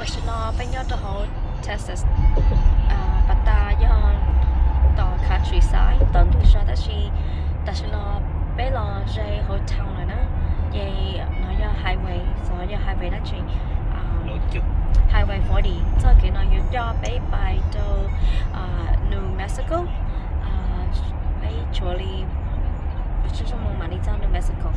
Tam sim no peb nyob rau hauv Texas, pas tas yog tom countryside, tom ntug zos, tab sis tam sim no peb los ze hauv town lawm na. Ces no yog highway, xyov yog highway dab tsi, highway forty. Txoj kev no yuav coj peb pais rau New Mexico. Peb tshuav li peb tsob moo mam li txog New Mexico.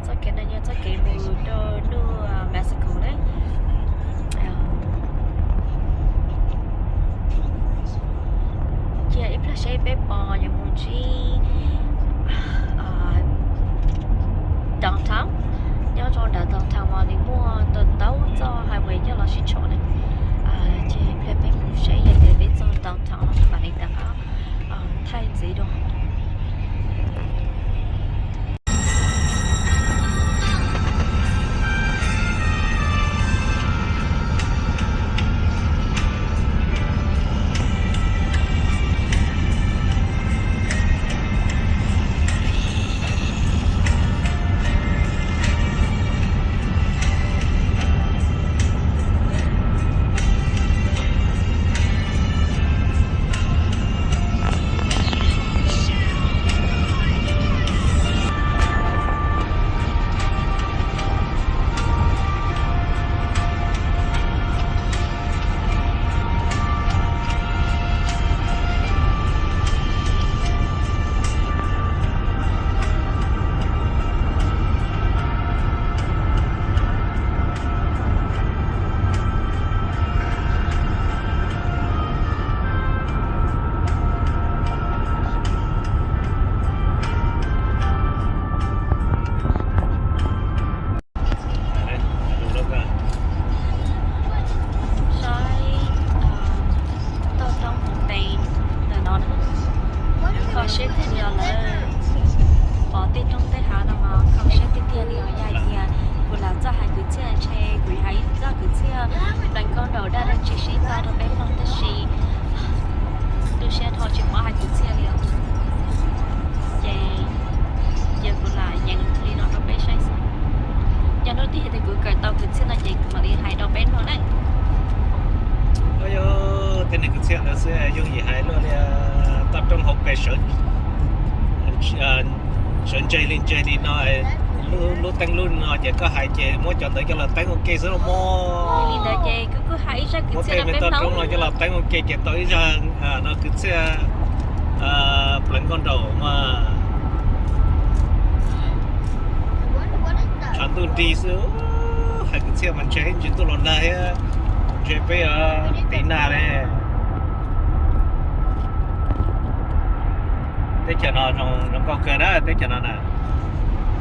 Txoj kev no yog txoj kev mus rau New Mexico na. Cia ib pliag seb peb pom yuav mus ntsib downtown. Nyob rau nram downtown mas nws muaj ntau ntau txoj highway coj los sib tshuam na. Ces ib pliag peb mus seb yog tias peb txog downtown no mam li rov qab thaij ntxiv dua. Saib toj roob Houston ntawm no, kho siab tiag li os lawv. Pom tej roob tej hav no mas kho siab tiag tiag li os. Yog hais tias kuv lam txawj hais kwv txhiaj ntshe kuv yuav hais ib txoj kwv txhiaj plees nkauj nraug dab neeg tsis sib tau rau peb mloog, tab sis tu siab dhau tsis paub hais kwv txhiaj li os. Ces cia kuv lam yees li no rau peb saib xwb. Yog hnub twg yog tias kuv kawm tau kwv txhiaj no ces kuv mam li hais rau peb mloog na. Tej neeg kwv txhiaj ntawd xwb yooj yim hais luaj li. Toj roob Houston sawv, sawv ntseg li ntseg li no, lub teeb lub no ces koj hais ces muab cov ntawd coj los teeb ua ke xwb los mog. Li ntawd ces kuv kuj hais ib zaj kwv txhiaj rau peb mloog. Toj roob no coj los teeb ua ke ces tau ib zaj no kwv txhiaj plees nkauj nraug mas tshav ntuj nrig xwb. Hais kwv txhiaj mas ntshe ntsis ntuj los nag thiab, ntshe peb tiv nag li. Teb chaws no zoo nkauj kawg na, teb chaws no na.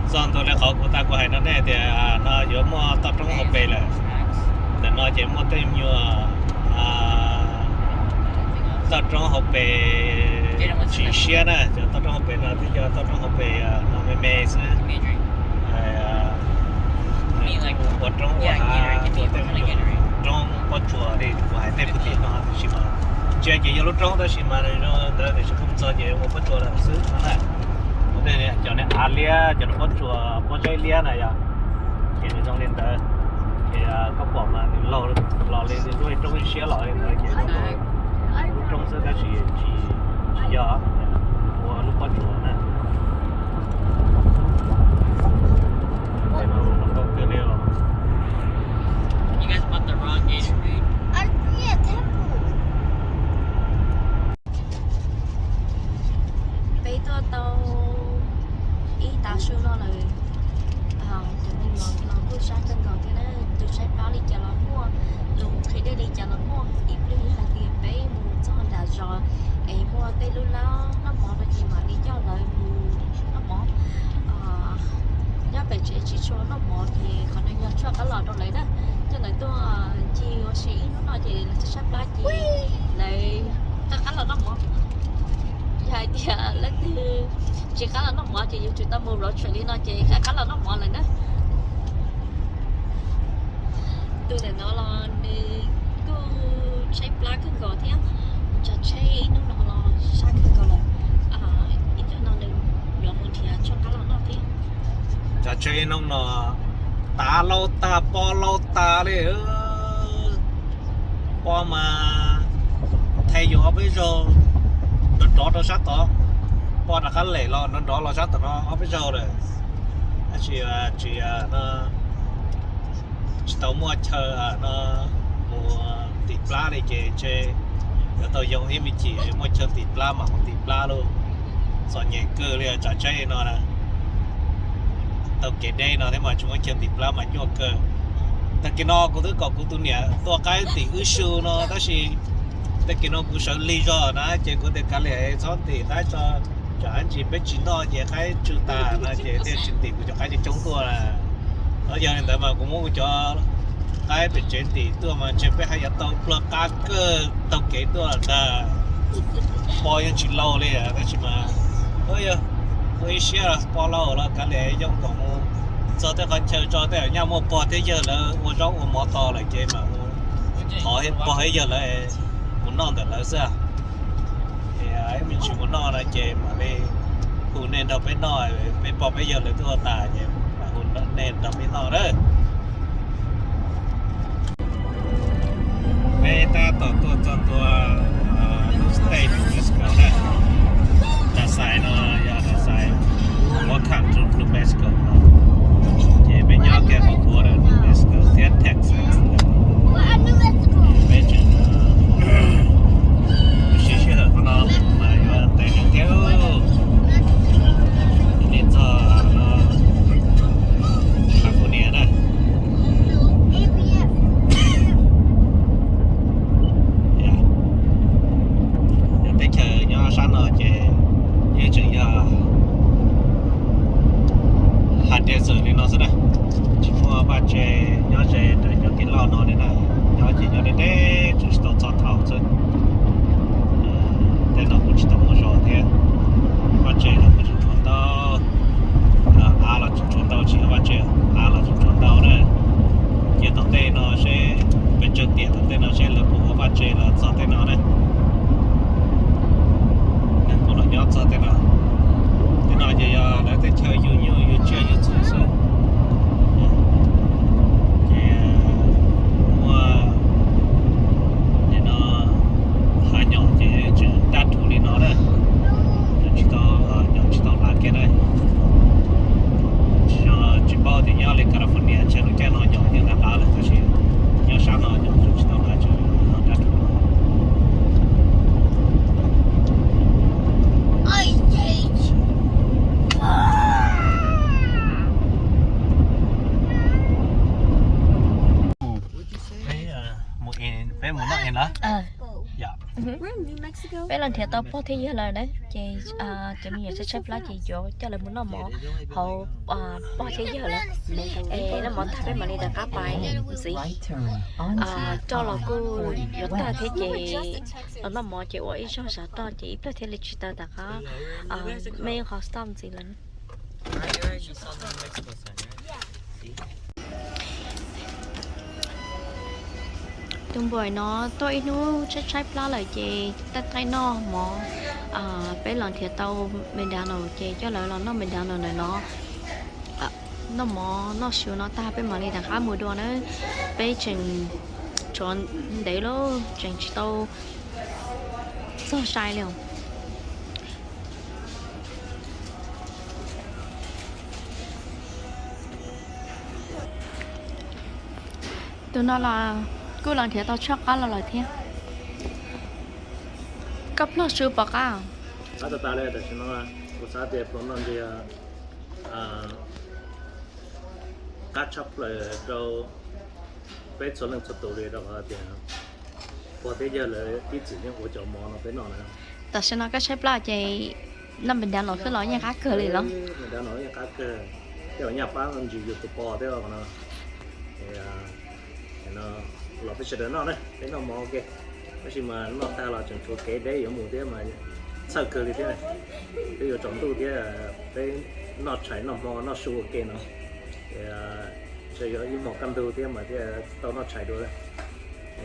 Txog ntua li qhov kuv tas kuv hais no nej tias no yuav muaj toj roob Houston lawm. Ntawm no ces muaj tej me nyuam toj roob Houston tsis siab na, cov toj roob Houston no twb yog toj roob Houston no me me xwb. Ua roob ua hav, ua tej me nyuam roob pob tsuas li kuv hais tej kwv tij no, tiam sis mas ntsia ces yog lub roob tab sis mas ntawd tiam sis kuv txog ces ua pob tsuas lawm xwb no na. Cov niag av liab, cov niag pob tsuas pob zeb liab na yog, ces nws zoo li ntawd. Ces koj pom mas nws laug los li lub roob siab los li ntawd ces lub roob xwb tab sis tsis, tsis yog ua lub pob tsuas na. Zoo nkauj kawg li os. Peb tuaj tau ib tav su no lawm, cov neeg los los kuj sab kawg nkaus thiab na. Tus tshaib plab li cas los muaj, tus qhia dej li cas los muaj. Ib pliag yog hais tias peb mus txog nram zos es muaj tej lub lab noj mov no ces mam li coj lawv mus noj mov. Nyob pem tsev tsis tshua noj mov ces qhov no yog tshuaj qab los rau lawv na. Coj lawv tuaj ncig ua si ib hnub no ces lawv tshaib tshaib plab ces lawv qab qab los noj mov. Yog hais tias leej twg tsis qab los noj mov ces yuav tsum tau mus road trip li no ces qab qab los noj mov lawm na. Tus ntawm no los nws kuj tshaib plab kawg nkaus thiab, nrog tsheb ib hnub no los sab kawg nkaus lawm. Ib hnub no nws yuav mus nrhiav tshuaj qab los noj thiab. Nrog tsheb ib hnub no Tav laus tag, pos laus tag li. Pos mas thaij yus ob peb zaug, nrov nrov rau sab tod, pos rov qab lem los nrov nrov los sab tom no ob peb zaug lawm. Tab sis tsis, tsis tau muaj chaw no mus tim plab li ces ntshe yuav tau yoo ib me chim muaj chaw tim plab mas mus tim plab lauj. Txom nyem kawg li tsav tsheb no na. Tau kev deb no thiab mas tsis muaj chaw tim plab mas nyuaj kawg. Tag kis no kuv twb kom kuv tus niam tua qaib tim wb su no tab sis tag kis no kuv sawv lig zog na ces kuv tias kav liam txhob ntim qaib tso, tsam ib ntsis peb tsis noj ces qaib tsw tas no ces thiaj tsis ntim kuv cov qaib coob coob tuaj na. Yog li ntawd mas kuv muab kuv cov qaib pem tsev ntim tuaj mas ntshe peb haj yuav tau pluag qab kawg taug kev tuaj ntag. Pos yeej tsis laus li tab sis mas yog ua ib siab pos laus los kav liam yoo kom mus txog tej qhov chaw tso tej nyaj muaj pog thiab yawg lawv ua zaub ua mov to lawm ces mam mus thov pog thiab yawg lawv mus noj ntawm lawv xwb. Es ib me ntsis mus noj no ces mam li hu nej nrog peb noj, peb pog peb yawg lawv twb ua tas ces mam hu nej nrog peb noj na. Peb tab tom tuaj txog ntua lub state New Mexico na. Dav xais no yog dav xais Welcome to New Mexico no. Ces peb nyob kiag qhov border New Mexico thiab Texas. Peb tseem siv sij hawm qhov no mas yuav ntev heev thiab. Nim txog California na. Yog teb chaws nyob sab no ces yeej tseem yog hav desert li no xwb na, tsis muaj vaj tse nyob ze raws cov kev loj no li na. Nyob ces nyob deb deb tseem tsis tau txog thaum xwb. Tej no kuj tsis tau muaj zos thiab, vaj tse los kuj tseem tshuav ntau, av los tseem tshuav ntau, tsis yog vaj tse, av los tseem tshuav ntau na. Ces tom ntej no seb peb tsawg tiam tom ntej no seb lawv puas ua vaj tse los txog tej no na. Neeg puas los nyob txog tej no. Tej no ces yog lawv tej chaw yug nyuj yug tsiaj yug txhuv xwb. Ces muaj nim no hav nyom ces tseem dab rhuv li no na. Tsis tau, nyom tsis tau hlav kiag na. Tsis paub tias nyob li California ntshe lub caij no nyom yeej hlav hlav lawm tab sis nyob sab no nyom tsis tau hlav, tseem dab rhuv. Peb mus noj es lawm. Peb los nrhiav tau pog thiab yawg lawm na ces cov me nyuam tshaib tshaib plab ces yuav coj lawv mus noj mov hauv pog thiab yawg lawm. Es noj mov tag peb mam li rov qab pais ntxiv. Roj los kuj yuav tag thiab ces los noj mov ces ua ib zaug zav toj ces ib pliag thiaj li tsis tau rov qab, meb qhov stop ntxiv lawm. Tus npawg no tuaj ib hnub tshaib tshaib plab lawm ces taij taij noj mov. Peb los nrhiav tau McDonald ces coj lawv los noj McDonald ntawm no. Noj mov noj su no tag peb mam li rov qab mus dua na. Peb tseem tshuav ntev lawm tseem tsis tau txog sai li os. Tus no los kuj los nrhiav tau tshuaj qab los lawm thiab. Koj pluag su pom qab? Qab tas tas li, tam sim no kuv xav tias pluas no ntshe qab tshaj plaws rau peb txhua leej txhua tus li rau qhov tias pog thiab yawg lawv ib txwm yeej ua cov mov no peb noj na. Tam sim no koj tshaib plab ces noj McDonald xwb los yeej qab kawg li los? McDonald yeej qab kawg, tej zaum nyaj pab ntsis yus tus pos thiab qhov no. Los peb sawv daws noj na, peb noj mov ua ke. Tab sis mas noj tag los tseem tshuav kev deb yuav mus thiab mas txhawj kawg li thiab. Twb yuav tsaus ntuj thiab, peb noj tshais noj hmo noj su ua ke no. Ntshe yuav ib hmos kaj ntug thiab mas thiaj tau noj tshais dua.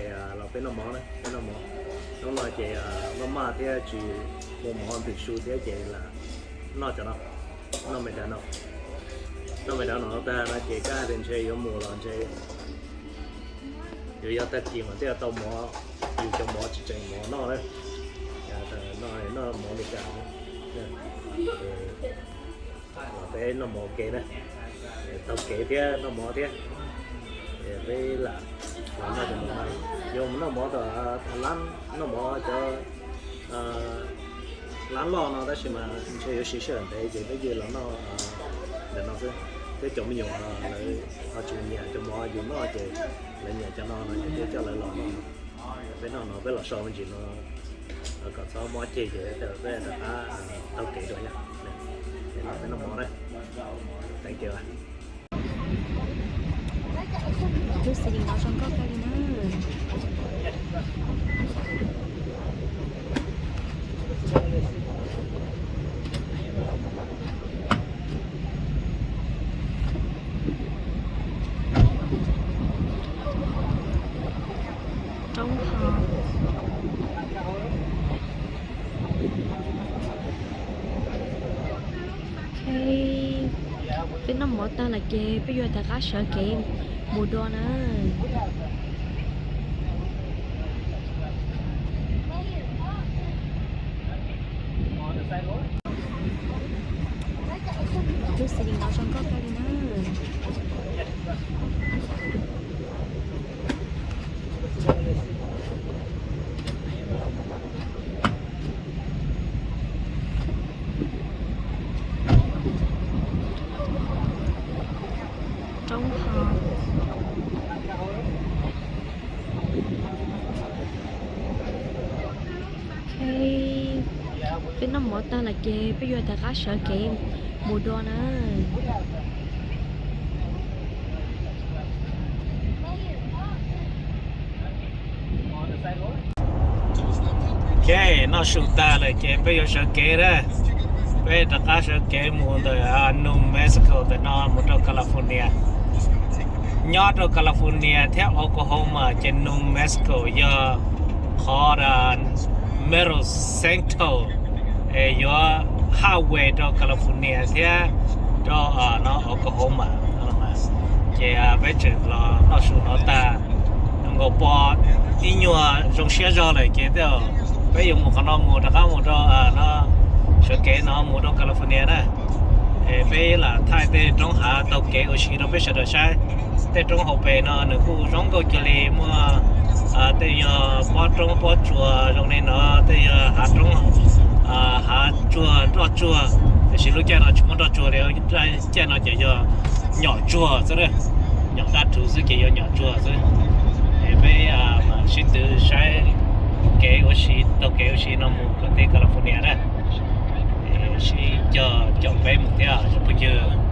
Es los peb noj mov na, peb noj mov. Hnub no ces maj maj thiab tsis muaj mov ntim su thiab ces lam noj cov no, noj McDonald. Noj me dab no tag no ces kab tias ntshe yuav mus los ntshe yuav yog tag kis mas thiaj tau mov, yus cov mov tsis tseem mov noj na. Noj mov Meskas, los peb noj mov ua ke na, taug kev thiab noj mov thiab. Peb lam noj, yuav mus noj mov tom lab, noj mov cov lab loj no tab sis mas ntshe yuav siv sij hawm ntev ces peb cia los noj ntawm no xwb. Thiab cov me nyuam lawv ho tsis nyiam cov mov yus noj ces lawv nyiam cov no no ces thiaj coj lawv los noj no. Peb noj no peb los so me ntsis no kom txhob mob ceg ces peb rov qab taug kev dua na. Peb noj mov na. Thank you. Lub xis no zoo nkauj kawg li na. Roob hov. Ok, peb noj mov tag lawm ces peb yuav rov qab sawv kev mus dua na. Lub xis no zoo nkauj kawg li na. Roob hov. Ok, peb noj mov tag lawm ces peb yuav rov qab sawv kev mus dua na. Ok, noj su tag lawm ces peb yuav sawv kev na. Peb rov qab sawv kev mus ntawm New Mexico ntawm no mus rau California. Nyob rau California thiab Oklahoma ces New Mexico yog qhov middle central, es yuav highway rau California thiab rau no Oklahoma. Ces peb tseem los noj su no tag, nkaus pom ib nyuag zoo siab zog lawm ces peb yuav mus qhov no mus rov qab mus rau no, sawv kev no mus rau California na. Es peb lam thaij tej roob hav taug kev ua si rau peb sawv daws saib. Tej roob hauv pes no nws kuj zoo nkauj cuag li muaj tej yog pob roob pob tsuas zoo li no, tej yog hav roob, hav tsuag nroj tsuag, tiam sis lub caij no tsis muaj nroj tsuag li, caij no ces yog nyom tsuag xwb, nyom daj rhuv xwb ces yog nyom tsuag xwb. Es peb mam sib tw saib kev ua si, taug kev ua si no mus kom teb California na. Sib cog caum peb mus thiab phooj ywg.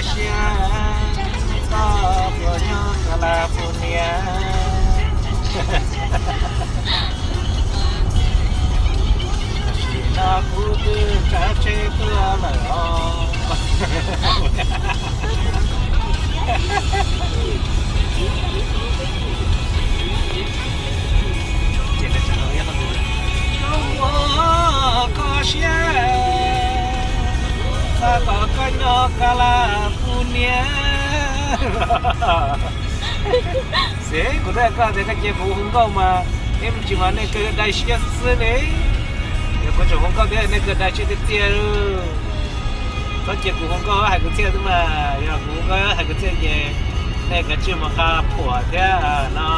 Siab, koj puas nyob California? Tam sim no kuv twb tsav tsheb tuaj lawm os. Koj muab koj siab, xav kom koj nyob California. Xev kuv twb hais koj tias koj cia kuv hu nkauj mas, ib me ntsis mas nej kawg dai siab xwb li. Yog kuv tseem hu nkauj thiab nej kawg dai siab tiag tiag. Txhob cia kuv hu nkauj hais kwv txhiaj xwb mas, yog kuv hu nkauj hais kwv txhiaj ces nej kav tsij mus nqa phuam thiab no,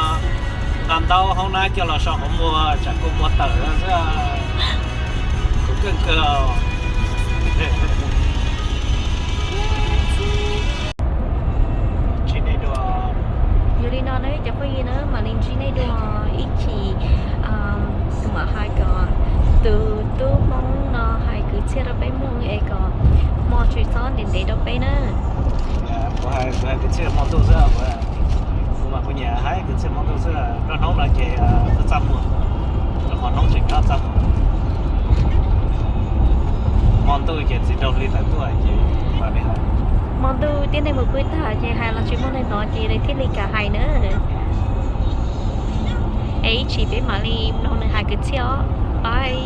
nqa ntaub hoob nab coj los so qhov muag tsam kua muag tawm xwb. Kuv keej kawg. Ntsib nej dua. Yog li no na cov phooj ywg na, mam li ntsib nej dua ib chim. Kuv mam hais kom tus tub Hmoob no hais kwv txhiaj rau peb mloog es kom hmo tsis txhob ntev ntev rau peb na. Kuv hais, kuv hais kwv txhiaj hmo ntuj xwb, kuv, kuv mas kuv nyiam hais kwv txhiaj hmo ntuj xwb, nruab hnub no ces txaj txaj muag, rau qhov hnub tseem nyob txaj muag. Hmo ntuj ces txiv nraug hli tawm tuaj ces mam li hais. Hmo ntuj tib neeg mus pw tag ces hais los tsis muaj neeg hnov ces lawv thiaj li kam hais na. Es ib chim peb mam li mloog nws hais kwv txhiaj os. Bye.